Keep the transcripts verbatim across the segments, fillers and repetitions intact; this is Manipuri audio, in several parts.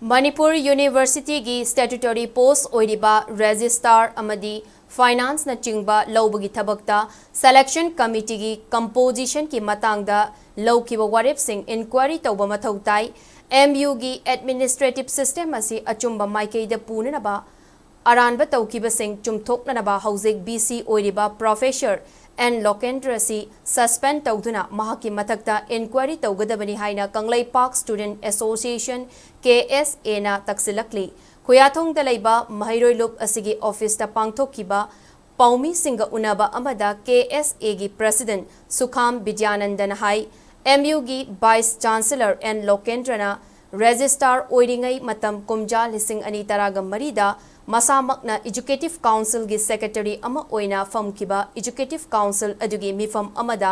ꯃꯅꯤꯄꯨꯔ ꯌꯨꯅꯤꯚꯔꯁꯤꯇꯤꯒꯤ statutory post ꯑꯣꯏꯔꯤꯕ Registrar ꯑꯃꯗꯤ Financeꯅꯆꯤꯡꯕ ꯂꯧꯕꯒꯤ ꯊꯕꯛꯇ Selection Committeeꯒꯤ compositionꯒꯤ ꯃꯇꯥꯡꯗ ꯂꯧꯈꯤꯕ ꯋꯥꯔꯦꯞꯁꯤꯡ inquiry ꯇꯧꯕ ꯃꯊꯧ ꯇꯥꯏ꯫ MUꯒꯤ administrative system ꯑꯁꯤ ꯑꯆꯨꯝꯕ ꯃꯥꯏꯀꯩꯗ ꯄꯨꯅꯅꯕ ꯑꯔꯥꯟꯕ ꯇꯧꯈꯤꯕꯁꯤꯡ ꯆꯨꯝꯊꯣꯛꯅꯅꯕ ꯍꯧꯖꯤꯛ VC ꯑꯣꯏꯔꯤꯕ Professor N ꯂꯣꯀꯦꯟꯗ꯭ꯔ ꯑꯁꯤ suspend ꯇꯧꯗꯨꯅ ꯃꯍꯥꯛꯀꯤ ꯃꯊꯛꯇ inquiry ꯇꯧꯒꯗꯕꯅꯤ ꯍꯥꯏꯅ ꯀꯪꯂꯩꯄꯥꯛ Student Association, KSAꯅ ꯇꯛꯁꯤꯜꯂꯛꯂꯤ꯫ ꯈꯨꯌꯥꯊꯣꯡꯗ ꯂꯩꯕ ꯃꯍꯩꯔꯣꯏ ꯂꯨꯞ ꯑꯁꯤꯒꯤ officeꯇ ꯄꯥꯡꯊꯣꯛꯈꯤꯕ ꯄꯥꯎꯃꯤꯁꯤꯡꯒ ꯎꯅꯕ ꯑꯃꯗ KSAꯒꯤ President ꯁꯨꯈꯥꯝ ꯕꯤꯗ꯭ꯌꯥꯅꯟꯗꯅ ꯍꯥꯏ, MUꯒꯤ Vice Chancellor N ꯂꯣꯀꯦꯟꯗ꯭ꯔꯅ Registrar ꯑꯣꯏꯔꯤꯉꯩ ꯃꯇꯝ ꯀꯨꯝꯖꯥ ꯂꯤꯁꯤꯡ ꯑꯅꯤ ꯇꯔꯥꯒ ꯃꯔꯤꯗ ꯃꯁꯥꯃꯛꯅ Executive Councilꯒꯤ Secretary ꯑꯃ ꯑꯣꯏꯅ ꯐꯝꯈꯤꯕ Executive Council ꯑꯗꯨꯒꯤ ꯃꯤꯐꯝ ꯑꯃꯗ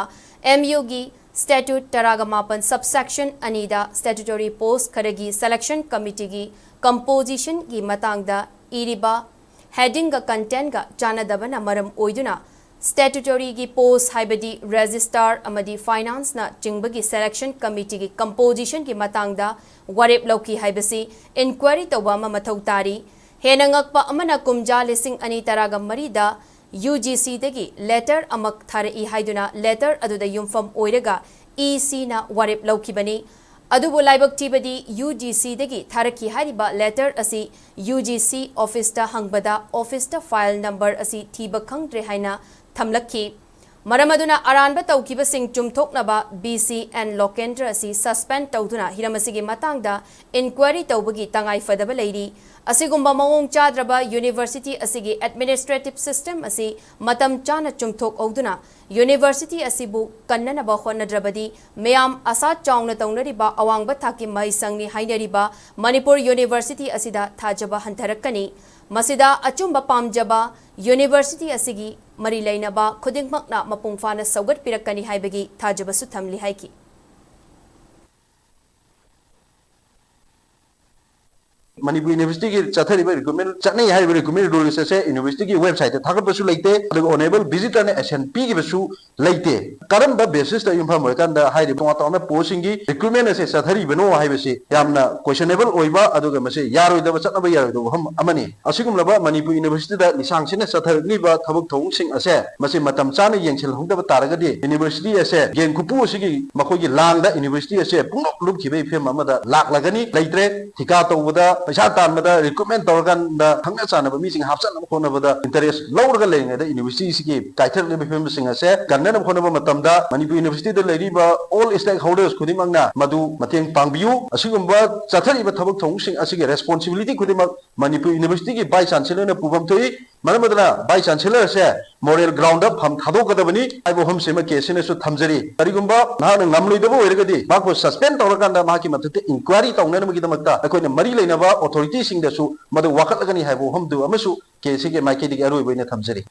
MUꯒꯤ Statute ꯇꯔꯥꯒ ꯃꯥꯄꯟ subsection ꯑꯅꯤꯗ statutory post ꯈꯔꯒꯤ Selection Committeeꯒꯤ compositionꯒꯤ ꯃꯇꯥꯡꯗ ꯏꯔꯤꯕ headingꯒ contentꯒ ꯆꯥꯟꯅꯗꯕꯅ ꯃꯔꯝ ꯑꯣꯏꯗꯨꯅ statutoryꯒꯤ post ꯍꯥꯏꯕꯗꯤ Registrar ꯑꯃꯗꯤ Financeꯅ ꯆꯤꯡꯕꯒꯤ Selection Committeeꯒꯤ compositionꯒꯤ ꯃꯇꯥꯡꯗ ꯋꯥꯔꯦꯞ ꯂꯧꯈꯤ ꯍꯥꯏꯕꯁꯤ inquiry ꯇꯧꯕ ꯑꯃ ꯃꯊꯧ ꯇꯥꯔꯤ꯫ ꯍꯦꯟꯅ ꯉꯛꯄ ꯑꯃꯅ ꯀꯨꯝꯖꯥ ꯂꯤꯁꯤꯡ ꯑꯅꯤ ꯇꯔꯥꯒ ꯃꯔꯤꯗ UGCꯗꯒꯤ letter ꯑꯃ ꯊꯥꯔꯛꯏ ꯍꯥꯏꯗꯨꯅ letter ꯑꯗꯨꯗ ꯌꯨꯝꯐꯝ ꯑꯣꯏꯔꯒ ECꯅ ꯋꯥꯔꯦꯞ ꯂꯧꯈꯤꯕꯅꯤ꯫ ꯑꯗꯨꯕꯨ ꯂꯥꯏꯕꯛ ꯊꯤꯕꯗꯤ UGCꯗꯒꯤ ꯊꯥꯔꯛꯈꯤ ꯍꯥꯏꯔꯤꯕ letter ꯑꯁꯤ UGC officeꯇ ꯍꯪꯕꯗ officeꯇ file number ꯑꯁꯤ ꯊꯤꯕ ꯈꯪꯗ꯭ꯔꯦ ꯍꯥꯏꯅ ꯊꯝꯂꯛꯈꯤ꯫ ꯃꯔꯝ ꯑꯗꯨꯅ ꯑꯔꯥꯟꯕ ꯇꯧꯈꯤꯕꯁꯤꯡ ꯆꯨꯝꯊꯣꯛꯅꯕ VC N ꯂꯣꯀꯦꯟꯗ꯭ꯔ ꯑꯁꯤ suspend ꯇꯧꯗꯨꯅ ꯍꯤꯔꯝ ꯑꯁꯤꯒꯤ ꯃꯇꯥꯡꯗ inquiry ꯇꯧꯕꯒꯤ ꯇꯉꯥꯏ ꯐꯗꯕ ꯂꯩꯔꯤ꯫ ꯑꯁꯤꯒꯨꯝꯕ ꯃꯑꯣꯡ ꯆꯥꯗ꯭ꯔꯕ university ꯑꯁꯤꯒꯤ administrative system ꯑꯁꯤ ꯃꯇꯝ ꯆꯥꯅ ꯆꯨꯝꯊꯣꯛꯍꯧꯗꯨꯅ university ꯑꯁꯤꯕꯨ ꯀꯟꯅꯅꯕ ꯍꯣꯠꯅꯗ꯭ꯔꯕꯗꯤ ꯃꯌꯥꯝ ꯑꯁꯥ ꯆꯥꯎꯅ ꯇꯧꯅꯔꯤꯕ ꯑꯋꯥꯡꯕ ꯊꯥꯛꯀꯤ ꯃꯍꯩꯁꯪꯅꯤ ꯍꯥꯏꯅꯔꯤꯕ ꯃꯅꯤꯄꯨꯔ university ꯑꯁꯤꯗ ꯊꯥꯖꯕ ꯍꯟꯊꯔꯛꯀꯅꯤ꯫ ꯃꯁꯤꯗ ꯑꯆꯨꯝꯕ ꯄꯥꯝꯖꯕ university ꯑꯁꯤꯒꯤ ꯃꯔꯤ ꯂꯩꯅꯕ ꯈꯨꯗꯤꯡꯃꯛꯅ ꯃꯄꯨꯡ ꯐꯥꯅ ꯁꯧꯒꯠꯄꯤꯔꯛꯀꯅꯤ ꯍꯥꯏꯕꯒꯤ ꯊꯥꯖꯕꯁꯨ ꯊꯝꯂꯤ ꯍꯥꯏꯈꯤ꯫ ꯃꯅꯤꯄꯨꯔ ꯌꯨꯅꯤꯚꯔꯁꯤꯇꯤꯒꯤ ꯆꯠꯊꯔꯤꯕ ꯔꯤꯀ꯭ꯔꯨꯠꯃꯦꯟ ꯆꯠꯅꯩ ꯍꯥꯏꯔꯤꯕ ꯔꯤꯀ꯭ꯔꯨꯠꯃꯦꯟ ꯔꯨꯜꯁ ꯑꯁꯦ ꯌꯨꯅꯤꯚꯔꯁꯤꯇꯤꯒꯤ ꯋꯦꯕꯁꯥꯏꯠꯇ ꯊꯥꯒꯠꯄꯁꯨ ꯂꯩꯇꯦ, ꯑꯗꯨꯒ ꯑꯣꯅꯦꯕꯜ ꯚꯤꯖꯤꯇꯔꯅ ꯑꯦꯁꯦꯟ ꯄꯤꯈꯤꯕꯁꯨ ꯂꯩꯇꯦ꯫ ꯀꯔꯝꯕ ꯕꯦꯁꯤꯁꯇ ꯌꯨꯝꯐꯝ ꯑꯣꯏꯔꯀꯥꯟꯗ ꯍꯥꯏꯔꯤꯕ ꯇꯣꯉꯥꯟ ꯇꯣꯉꯥꯟꯕ ꯄꯣꯁꯁꯤꯡꯒꯤ ꯔꯤꯀ꯭ꯔꯨꯠꯃꯦꯟ ꯑꯁꯦ ꯆꯠꯊꯔꯤꯕꯅꯣ ꯍꯥꯏꯕꯁꯤ ꯌꯥꯝꯅ ꯀꯣꯏꯁꯟꯅꯦꯕꯜ ꯑꯣꯏꯕ, ꯑꯗꯨꯒ ꯃꯁꯤ ꯌꯥꯔꯣꯏꯗꯕ, ꯆꯠꯅꯕ ꯌꯥꯔꯣꯏꯗꯕ ꯋꯥꯐꯝ ꯑꯃꯅꯤ꯫ ꯑꯁꯤꯒꯨꯝꯂꯕ ꯃꯅꯤꯄꯨꯔ ꯌꯨꯅꯤꯚꯔꯁꯤꯇꯤꯗ ꯂꯤꯁꯥꯡ ꯁꯤꯠꯅ ꯆꯠꯊꯔꯛꯂꯤꯕ ꯊꯕꯛ ꯊꯧꯑꯣꯡꯁꯤꯡ ꯑꯁꯦ ꯃꯁꯤ ꯃꯇꯝ ꯆꯥꯅ ꯌꯦꯡꯁꯤꯜꯍꯧꯗꯕ ꯇꯥꯔꯒꯗꯤ ꯌꯨꯅꯤꯚꯔꯁꯤꯇꯤ ꯑꯁꯦ ꯒꯦꯡ ꯈꯨꯄꯨ ꯑꯁꯤꯒꯤ ꯃꯈꯣꯏꯒꯤ ꯂꯥꯡꯗ ꯌꯨꯅꯤꯚꯔꯁꯤꯇꯤ ꯑꯁꯦ ꯄꯨꯡꯂꯨꯞ ꯂꯨꯞꯈꯤꯕꯒꯤ ꯐꯤꯕꯝ ꯑꯃꯗ ꯂꯥꯛꯂꯒꯅꯤ꯫ ꯂꯩꯇ꯭ꯔꯦ꯫ ꯊꯤꯀꯥ ꯇꯧꯕꯗ, ꯄꯩꯁꯥ ꯇꯥꯟꯕꯗ, ꯔꯤꯀ꯭ꯔꯨꯠꯃꯦꯟ ꯇꯧꯔꯀꯥꯟꯗ ꯈꯪꯅ ꯆꯥꯟꯅꯕ ꯃꯤꯁꯤꯡ ꯍꯥꯞꯆꯟꯅꯕ ꯍꯣꯠꯅꯕꯗ ꯏꯟꯇꯔꯦꯁ ꯂꯧꯔꯒ ꯂꯩꯔꯤꯉꯩꯗ ꯌꯨꯅꯤꯚꯔꯁꯤꯇꯤꯁꯤꯒꯤ ꯀꯥꯏꯊꯔꯛꯂꯤꯕ ꯐꯤꯕꯝꯁꯤꯡ ꯑꯁꯦ ꯀꯟꯅꯅꯕ ꯍꯣꯠꯅꯕ ꯃꯇꯝꯗ ꯃꯅꯤꯄꯨꯔ ꯌꯨꯅꯤꯚꯔꯁꯤꯇꯤꯗ ꯂꯩꯔꯤꯕ ꯑꯣꯜ ꯁ꯭ꯇꯦꯛ ꯍꯣꯜꯗꯔꯁ ꯈꯨꯗꯤꯡꯃꯛꯅ ꯃꯗꯨ ꯃꯇꯦꯡ ꯄꯥꯡꯕꯤꯌꯨ꯫ ꯑꯁꯤꯒꯨꯝꯕ ꯆꯠꯊꯔꯤꯕ ꯊꯕꯛ ꯊꯧꯑꯣꯡꯁꯤꯡ ꯑꯁꯤꯒꯤ ꯔꯦꯁꯄꯣꯟꯁꯤꯕꯤꯂꯤꯇꯤ ꯈꯨꯗꯤꯡꯃꯛ ꯃꯅꯤꯄꯨꯔ ꯌꯨꯅꯤꯚꯔꯁꯤꯇꯤꯒꯤ ꯚꯥꯏꯁ ꯆꯥꯟꯁꯦꯂꯔꯅ ꯄꯨꯐꯝ ꯊꯣꯛꯏ꯫ ꯃꯔꯝ ꯑꯗꯨꯅ ꯚꯥꯏꯁ ꯆꯥꯟꯁꯦꯂꯔꯁꯦ ꯃꯣꯔꯦꯜ ꯒ꯭ꯔꯥꯎꯟꯗ ꯐꯝ ꯊꯥꯗꯣꯛꯀꯗꯕꯅꯤ ꯍꯥꯏꯕ ꯋꯥꯐꯝꯁꯤꯃ ꯀꯦ ꯁꯤꯅꯁꯨ ꯊꯝꯖꯔꯤ꯫ ꯀꯔꯤꯒꯨꯝꯕ ꯃꯍꯥꯛꯅ ꯉꯝꯂꯣꯏꯗꯕ ꯑꯣꯏꯔꯒꯗꯤ ꯃꯍꯥꯛꯄꯨ ꯁꯁꯄꯦꯟ ꯇꯧꯔꯀꯥꯟꯗ ꯃꯍꯥꯛꯀꯤ ꯃꯊꯛꯇ ꯏꯟꯀ꯭ꯋꯥꯏꯔꯤ ꯇꯧꯅꯅꯕꯒꯤꯗꯃꯛꯇ ꯑꯩꯈꯣꯏꯅ ꯃꯔꯤ ꯂꯩꯅꯕ ꯑꯣꯊꯣꯔꯤꯇꯤꯁꯤꯡꯗꯁꯨ ꯃꯗꯨ ꯋꯥꯀꯠꯂꯒꯅꯤ ꯍꯥꯏꯕ ꯋꯥꯐꯝꯗꯨ ꯑꯃꯁꯨ ꯀꯦ ꯁꯤꯒꯤ ꯃꯥꯏꯀꯩꯗꯒꯤ ꯑꯔꯣꯏꯕ ꯑꯣꯏꯅ ꯊꯝꯖꯔꯤ꯫